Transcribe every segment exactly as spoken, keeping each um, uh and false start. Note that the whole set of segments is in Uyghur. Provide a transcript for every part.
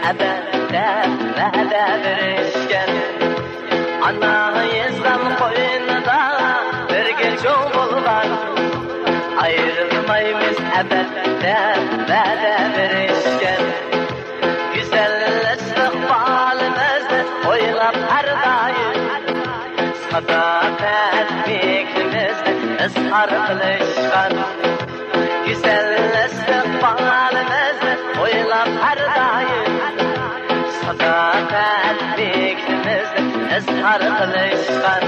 ئەبەد دەپ ۋەدە بېرىشكەن. ئانا يېزام قوينىدا بىرگە چوڭ بولغان، ئايرىلمايمىز ئەبەد دەپ ۋەدە بېرىشكەن. گۈزەل ئىستىقبالىمىزنى ئويلاپ ھەر دائىم، ساداقەت مېھرىمىزنى ئىزھار قىلىشقان. گۈزەل ئىستىقبالىمىزنى ئويلاپ ھەر دائىم، ساداقەت مېھرىمىزنى ئىزھار قىلىشقان.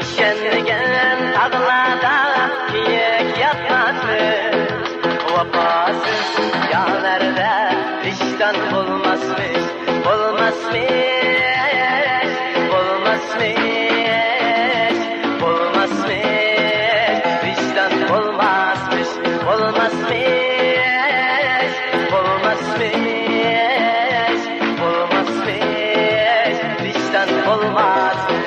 ئىشەنمىگەن تاغلاردا كىيىك ياتماسمىش، ۋاپاسىز يارلاردا ۋىجدان بولماسمىش، بولماسمىش، بولماسمىش، بولماسمىش، ۋىجدان بولماسمىش، بولماسمىش، بولماسمىش، بولماسمىش، ۋىجدان بولماسمىش.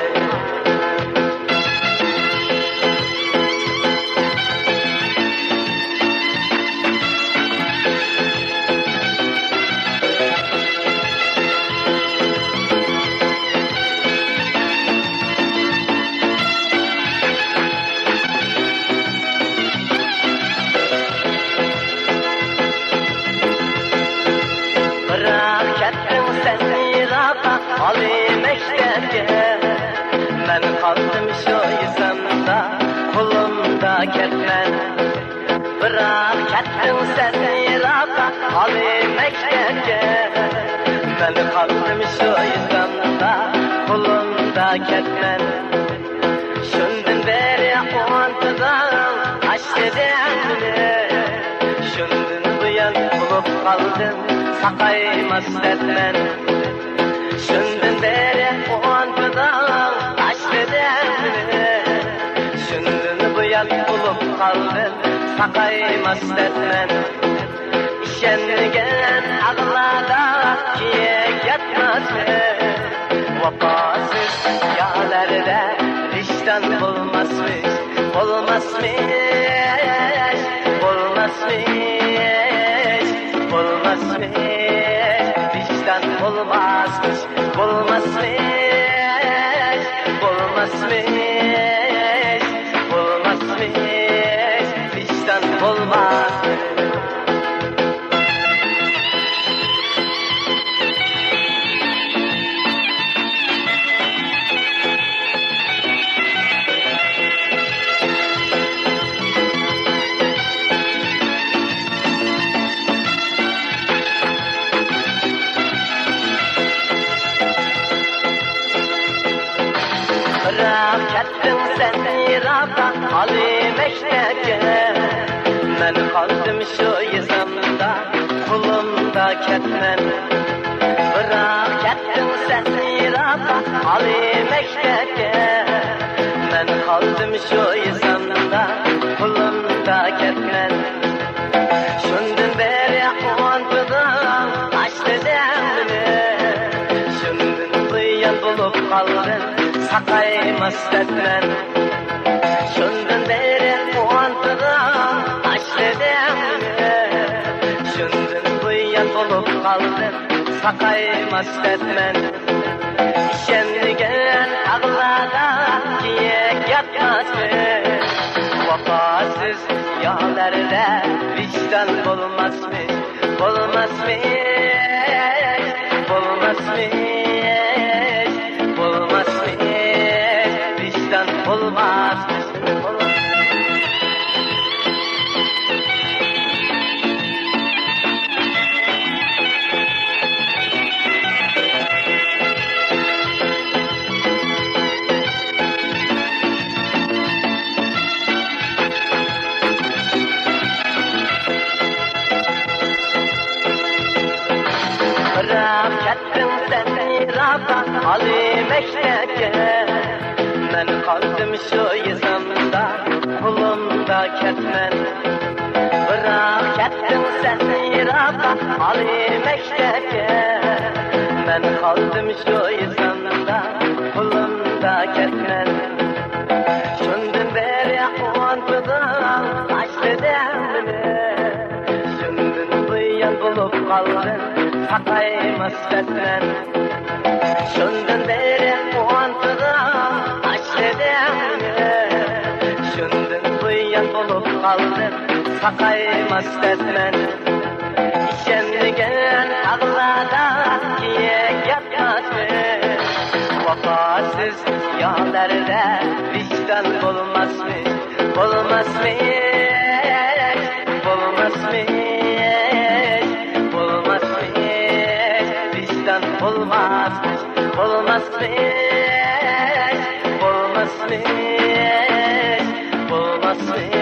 بىراق كەتتىڭ سەن يىراققا، ئالىي مەكتەپكە. مەن قالدىم شۇ يېزامدا، قولۇمدا كەتمەن. بىراق كەتتىڭ سەن يىراققا، ئالىي مەكتەپكە. مەن قالدىم شۇ يېزامدا، قولۇمدا كەتمەن. شۇندىن بېرى ئۇنتۇدۇم ئاشۇ دەمنى. شۇندىن بۇيان بولۇپ قالدىم ساقايماس دەپمەن. شۇندىن بېرى ئۇنتۇدۇم ئاشۇ دەمنى. شۇندىن بۇيان بولۇپ قالدىم ساقايماس دەپمەن. ئىشەنمىگەن ئاغلاردا كىيىك ياتماسمىش، ۋاپاسىز يارلاردا ۋىجدان بولماسمىش، بولماسمىش، بولماسمىش، بولماسمىش، ۋىجدان بولماسمىش، بولماسمىش، بولماسمىش، بولماسمىش، ۋىجدان بولماسمىش. بىراق كەتتىڭ سەن يىراققا، ئالىي مەكتەپكە. مەن قالدىم شۇ يېزامدا، قولۇمدا كەتمەن. بىراق كەتتىڭ سەن يىراققا، ئالىي مەكتەپكە. مەن قالدىم شۇ يېزامدا، قولۇمدا كەتمەن. شۇندىن بېرى ئۇنتۇدۇم ئاشۇ دەمنى. شۇندىن بۇيان بولۇپ قالدىم ساقايماس دەپمەن. شۇندىن بېرى قۇۋانتىدىم ئاشۇ دەمنى. شۇندىن بۇيان بولۇپ قالدىم ساقايماس دەپمەن. ئىشەنمىگەن تاغلاردا كىيىك ياتماسمىش، ۋاپاسىز يارلاردا ۋىجدان بولماسمىش، بولماسمىش، بولماسمىش، بولماسمىش، ۋىجدان بولماسمىش. بىراق كەتتىڭ سەن يىراققا، ئالىي مەكتەپكە. مەن قالدىم شۇ يېزامدا، قولۇمدا كەتمەن. بىراق كەتتىڭ سەن يىراققا، ئالىي مەكتەپكە. مەن قالدىم شۇ يېزامدا، قولۇمدا كەتمەن. شۇندىن بېرى قۇۋانتىدىم ئاشۇ دەمنى. شۇندىن بۇيان بولۇپ قالدىم قايماس دەپمەن. شۇندىن بېرى ئۇنتۇدۇم تاشلىدىم. شۇندىن بۇيان بولۇپ قالدىم ساقايماس دەپمەن. ئىشەنمىگىن تاغلاردا كىيىك ياتماسمىش. ۋاپاسىز يارلاردا ۋىجدان بولماسمىش، بولماسمىش، بولماسمىش، بولماسمىش، ۋىجدان بولماسمىش، بولماسمىش، بولماسمىش، بولماسمىش.